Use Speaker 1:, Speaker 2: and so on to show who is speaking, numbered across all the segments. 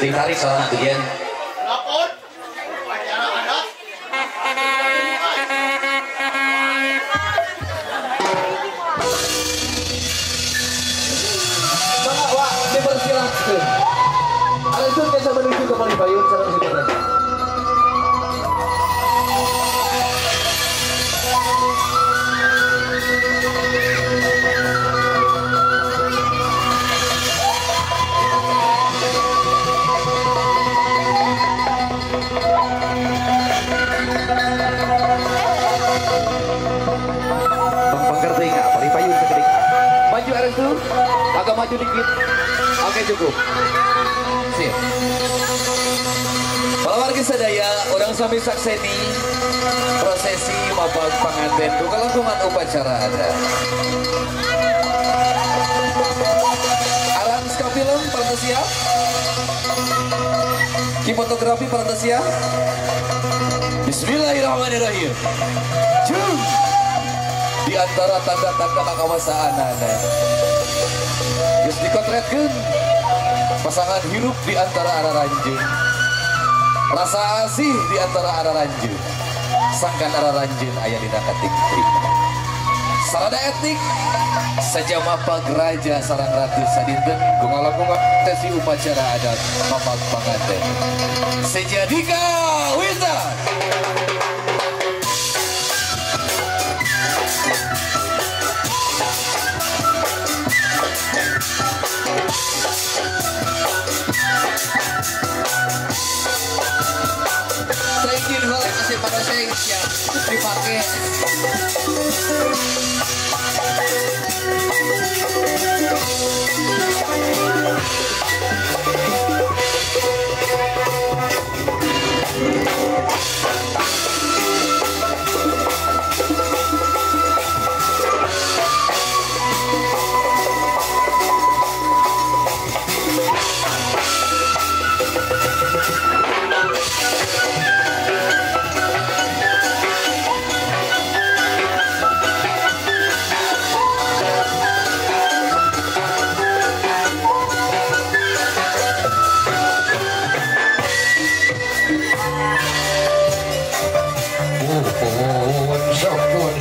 Speaker 1: Ditarik soalnya tuh Jen.
Speaker 2: Lapor. Upacara adat.
Speaker 1: Maka Wak, dipersilahkan. Langsung bisa menuju ke Palibayun sareng Sukuraja. Maju Arestu, agak maju dikit. Oke cukup. Sip. Para warga sadaya, orang sami sakseni prosesi mapag panganten ku kalangkungan upacara adat. Aran ska film parantos siap? Ki fotografi parantos siap? Bismillahirrahmanirrahim. Jum. Di antara tanda-tanda kakawasaan ada. Geus dikotretkeun pasangan hirup di antara araranjeun. Rasa asih di antara araranjeun. Sangkan araranjeun aya dina katingting. Sarada etnik sajama pagraja sareng ratu sadinten gungalangkungan sesi upacara adat mapag panganten. Sejadika Wita. Dipakai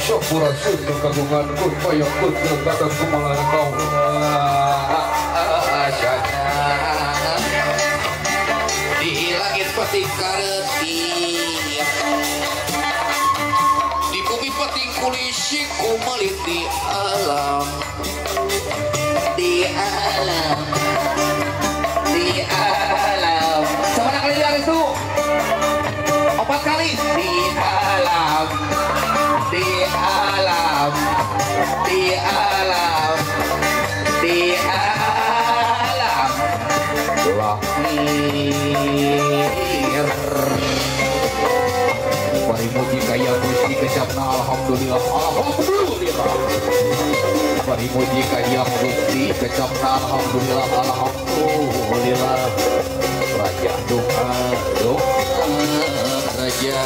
Speaker 3: Syukur kagungan kun payung kun kakang kumalan kau
Speaker 1: di langit peting kareti di bumi peting kulisi kumelit di alam di alam di alam. Sama kali di itu 4 kali di alam di alam di alam di alam lahir.
Speaker 3: Bari muji kaya Gusti kecapna alhamdulillah alhamdulillah. Bari muji kaya Gusti kecapna alhamdulillah alhamdulillah. Raja doa doa raja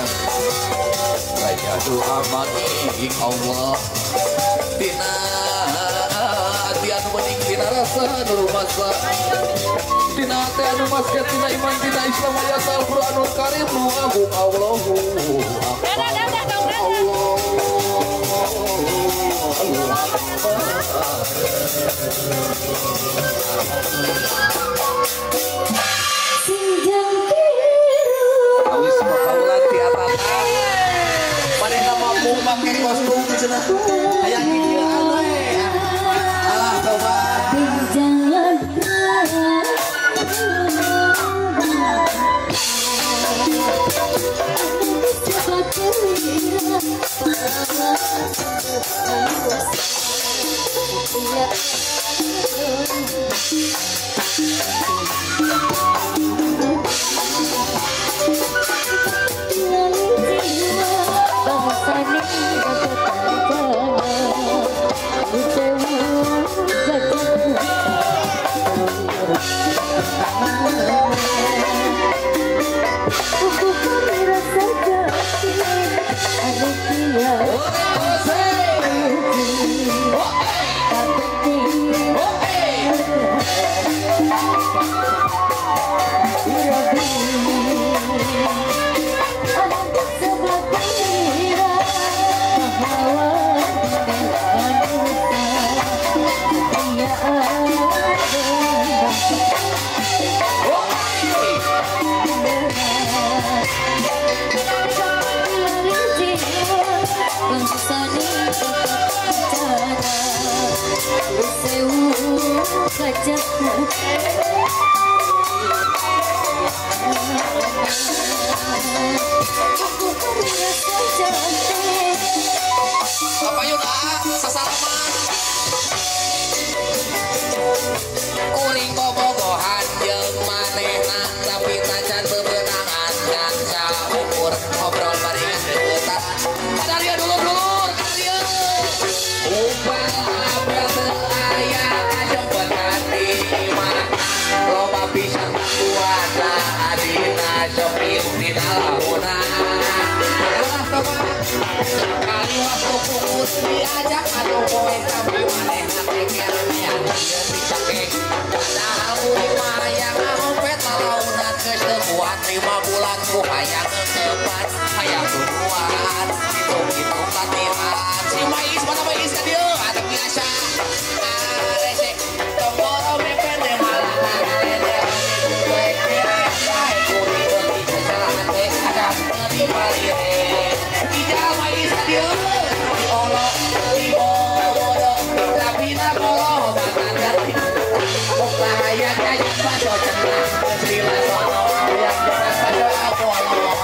Speaker 3: raja doa maning Allah tina ati anu bening tina rasa anu rumasa tina ati anu masket tina iman tina Islam ayat Al-Qur'anul Karim nu agung Allahu Akbar Allahu Akbar.
Speaker 1: Awis pakaulan ti atatan manehna mampu make kostum cenah hayang kikieuan we alah tobat.
Speaker 3: Oh, hey.
Speaker 4: wajahmu. Aku merasa cantik.
Speaker 1: Apa yuk sasalaman. Kuring bobogohan jeung manehna tapi tacan bebenangan dan saukur ngobrol barengan deueutan. Kadaria dulur-dulur kadaria. Upah apel teu aya kajempetan di imah. Loba pisan kuasa adina sok riuk dina launa. Kali waktu pungut diajak atuh poe tapi manehna teh keremean ieu dicekek. Padahal kuring mah hayang ngahompet lalaunan geus teu kuat 5 bulan ku hayang ngeukepan hayang duduan hitung-hitung latihan. Si Mais mana Mais ka dieu atuh biasa. Aresek tong boro mepen teh malah ngalender gue kere bae kuring beuki sesalahan teh ada meuli palire. Ijal Mais ka dieu diolok dibobodo tapi na boro batan bahaya kayak baso cenah sila sono yang jelas baso apolo.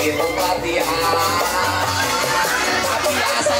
Speaker 1: Hitung latihan tapi asa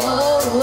Speaker 4: Oh,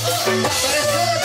Speaker 1: Bereskeun.